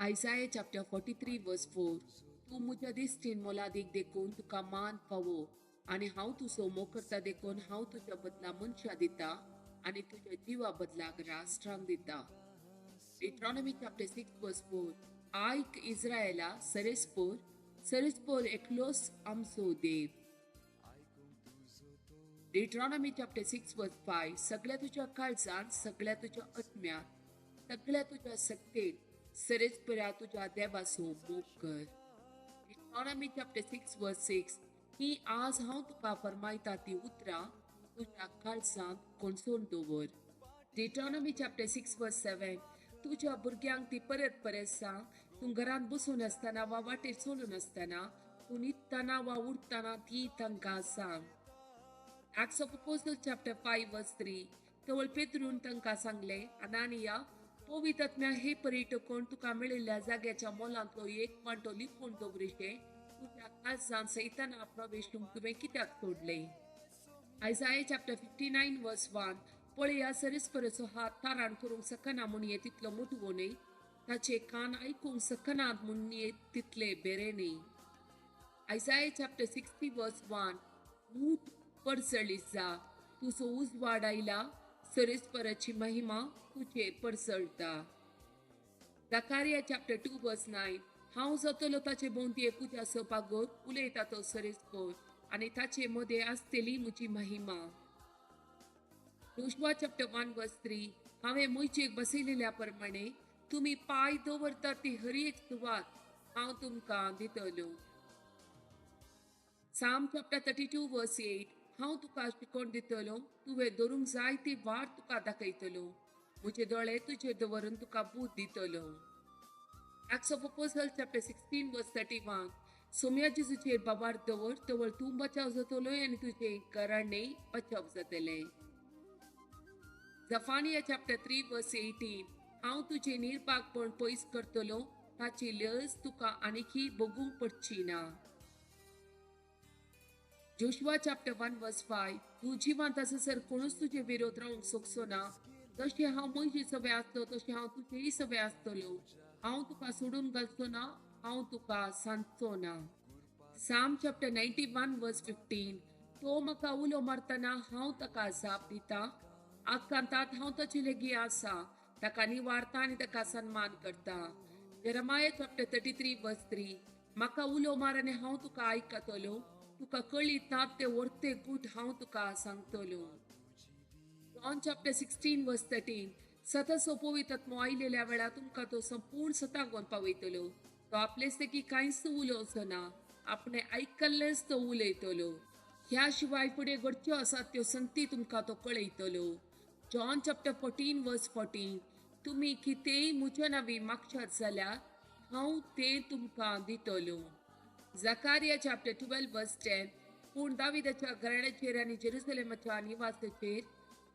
Isaiah chapter 43 verse 4. तूं म्हज्या दिश्टीन मोलादीक देखून तुका मान फावो आनी हांव तुजो मोग करता देखून हांव तुज्या बदला मनशां दिता आनी तुज्या जिवा बदलाक राष्ट्रांक दिता. Deuteronomy chapter 6 verse 4. आयक इस्रायला, सरेस्पोर सरेस्पोर एकलोच आमचो देव. Deuteronomy chapter 6 verse 5. सगळ्या तुज्या काळजान, सगळ्या तुज्या आत्म्यान, सगळ्या तुज्या शक्तेन सरेस्परा तुज्या देवाचो मोग कर. Deuteronomy chapter 6 verse 6. ही आज हांव तुका फरमायता ती उतरां तुज्या काळजांत कोणसोन दवर. Deuteronomy chapter 6 verse 7. तुज्या भुरग्यांक ती परत परत सांग. तूं घरांत बसून आसतना वा वाटेर चलून आसतना, तूं न्हिदतना वा उठतना ती तांकां सांग. Acts of Apostles chapter 5 verse 3. तवळ पेत्रून तांकां सांगलें, अनानिया, पवित्र आत्म्या हे परी टकोवन तुका मेळिल्ल्या जाग्याच्या मोलांतलो एक वांटो लिपून दवरिशें तुज्या काळजांत सैताना प्रवेश तुवें कित्याक सोडलें? Isaiah chapter 59 verse 1. पळया, सरेस्पराचो हात ताराण करूंक शकना म्हणये तितलो मोटवो न्हय, ताचे कान आयकूंक शकनात म्हणये तितले बेरे न्हय. Isaiah chapter 60 verse 1. ऊठ, परजळीत जा, तुजो उजवाड आयला, सरेस्पराची महिमा तुजेर परजळटा. Zechariah chapter 2 verse 9. हांव जातलो ताचे भोंवती एकूच सभाघर, उलयता तो सरेस्पर, आनी ताचे मदें आसतली म्हजी महिमा. Joshua chapter 1 verse 3. हांवें मोयजेक बसयलेल्या प्रमाणे तुमी पांय दवरतात ती हर एक सुवात हांव तुमकां दितलो. Psalm chapter 32 verse 8. हांव तुका शिकोवन दितलो, तुवें धरूंक जाय ती वाट तुका दाखयतलो, म्हजे दोळे तुजेर दवरून तुका बूद दितलो. Acts of Apostles chapter 16 verse 31. Saumya जेजूचेर बाबार दवर, तवळ तूं बचाव जातलो आनी तुजें घराणें बचाव जातलें. Zephaniah chapter 3 verse 18. हांव तुजें निर्भागपण पयस करतलो, ताची लज तुका आनीकय भोगूंक पडची ना. Joshua chapter 1 verse 5. तूं जिवांत आसासर कोणूच तुजे विरोध रावंक शकचो ना. जशें हांव म्हजे सवे आसलो तशें हांव तुजेय सवे आसतलो. हांव तुका सोडून घालचो ना, हांव तुका सांदचो ना. Psalm chapter 91 verse 15. तो म्हाका उलो मारतना हांव ताका जाप दिता, आकांतात हांव ताचे लागीं आसा, ताका निवारता आनी ताका सन्मान करता. Jeremiah chapter 33 verse 3. म्हाका उलो मार आनी हांव तुका आयकतलो, तुका कळीत ना ते वर्ते गूट हांव तुका सांगतलो. John chapter 16 verse 13. सताचो पवित्र आत्मो आयलेल्या वेळार तुमकां तो संपूर्ण सताक पावयतलो. तो आपलेच की कांयच उलोवचो ना, आपणें आयकल्लेंच तो उलयतलो. ह्या शिवाय फुडें घडच्यो आसात त्यो संती तुमकां तो कळयतलो. John chapter 14 verse 14. तुमी कितेंय म्हज्या नांवी मागशात जाल्यार हांव तें तुमकां दितलो. Zechariah chapter 12 verse 10. पूण दाविदाच्या घराण्याचेर आनी जेरुसलेमाच्या निवासाचेर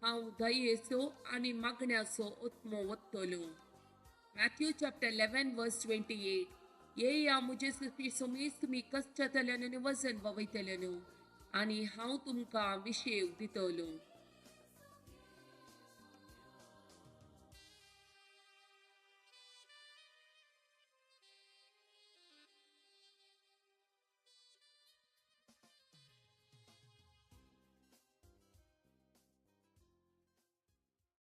हांव दयेचो आनी मागण्याचो आत्मो वतलो. Matthew chapter 11 verse 28. येया म्हजे सती समेस्त तुमी कश्ट जातल्यान आनी वजन वयतल्यान, आनी हांव तुमकां विशेव दितलो.